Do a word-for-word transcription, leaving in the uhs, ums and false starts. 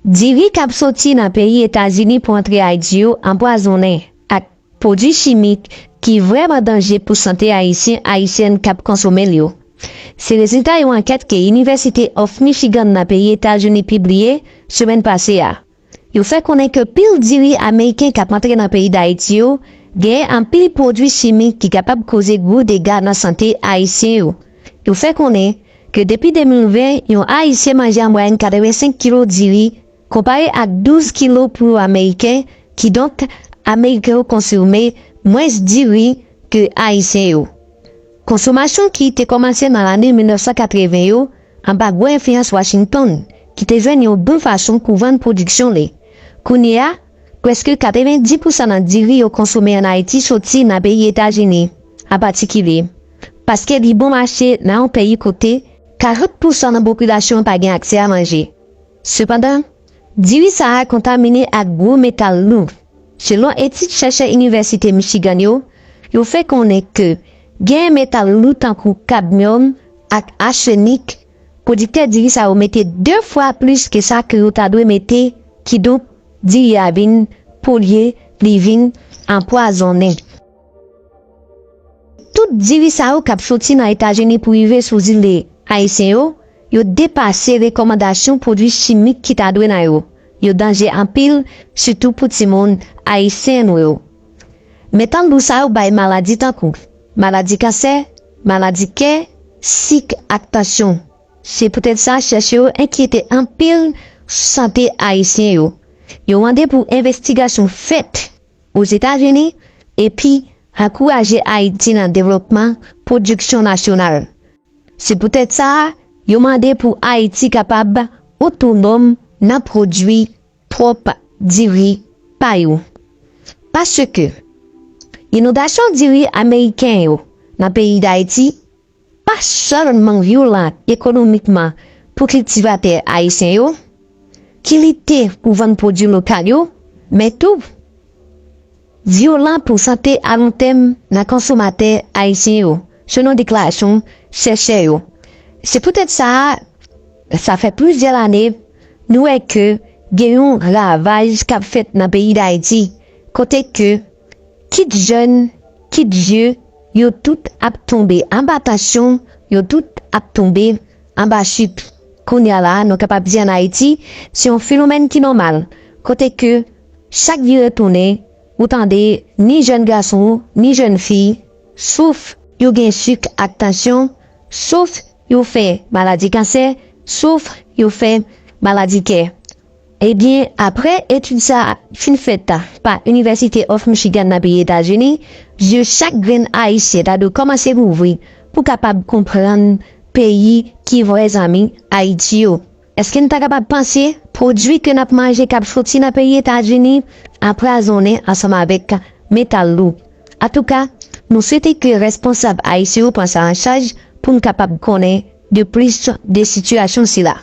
Diri k ap soti nan peyi Etazini pou antre Ayiti yo anpwazonnen ak pwodui chimik ki vrèman danje pou sante Ayisyen, Ayisyèn k ap konsome l yo. Se rezilta yon ankèt ke University of Michigan nan peyi Etazini pibliye semèn pase a. Yo fè konnen ke pil diri ameriken k ap antre nan peyi Dayiti yo genyen anpil pwodui chimik ki kapab koze gwo dega nan sante Ayisyen yo. Yo fè konnen ke depi de mil ven, yon Ayisyen manje an mwayèn katrevensenk kilo diri, konpare ak douz kilo pou yon Ameriken, kidonk, Ameriken yo konsome mwens diri ke Ayisyen yo. Konsomasyon ki te kòmanse nan lane mil nèf san katreven yo, anba gwo enfliyans Washington, ki te jwenn yon bon fason pou vann pwodiksyon li. Kounye a, prèske katrevenndis pousan nan diri yo konsome ann Ayiti soti nan peyi Etazini, an patikilye, paske li bon mache nan yon peyi kote karant pousan nan popilasyon an pa gen aksè a manje. Sepandan, diri sa a kontamine ak gwo metal lou. Selon etid chèchè Inivèsite Michigan yo, yo fè konnen ke gen metal lou tankou kadmyòm ak asenik, pwodiktè diri sa yo mete de fwa plis ke sa ke yo ta dwe mete, kidonk, diri a vin polye, li vin anpwazonnen. Tout diri sa yo k ap soti nan Etazini pou rive sou zile ayisyen yo, yo depase rekòmandasyon pwodui chimik ki ta dwe nan yo. Yo danje anpil, sitou pou timoun ayisyen nou yo. Metan lou sa yo bay maladi tankou maladi kansè, maladi kè, sik ak tansyon. Se poutèt sa, chèchè yo enkyete anpil sou sante ayisyen yo. Yo mande pou envestigasyon fèt Ozetazini epi ankouraje Ayiti nan devlopman pwodiksyon nasyonal. Se poutèt sa, yo mande pou Ayiti kapab otonòm nan pwodui pwòp diri pa yo. Paske inondasyon diri ameriken yo nan peyi Dayiti pa sèlman vyolan ekonomikman pou kiltivatè ayisyen yo, ki lite pou vann pwodui lokal yo, men tou vyolan pou sante alontèm nan konsomatè ayisyen yo, selon deklarasyon chèchè yo. Se poutèt sa, sa fè plizyè lane, nou wè ke gen yon ravaj k ap fèt nan peyi Dayiti, kote ke kit jèn, kit vye, yo tout ap tonbe anba tansyon, yo tout ap tonbe anba sik. Kounye a la, nou kapab di ann Ayiti, se yon fenomèn ki nòmal, kote ke chak vire tounen, ou tande ni jèn gason, ni jèn fi, souf yo gen sik ak tansyon, souf yo fè maladi kansè, souf yo fè maladi kè. Ebyen, apre etid sa a fin fèt pa University of Michigan nan peyi Etazini, zye chak grenn Ayisyen ta dwe kòmanse louvri pou kapab konprann peyi ki vrè zanmi Ayiti yo. Èske n ta kapab panse pwodui ke n ap manje k ap soti nan peyi Etazini anpwazonnen ansanm avèk metal lou? Antouka, nou swete ke responsab ayisyen yo pran sa an chaj pou n kapab konnen de plis de sitiyasyon sila.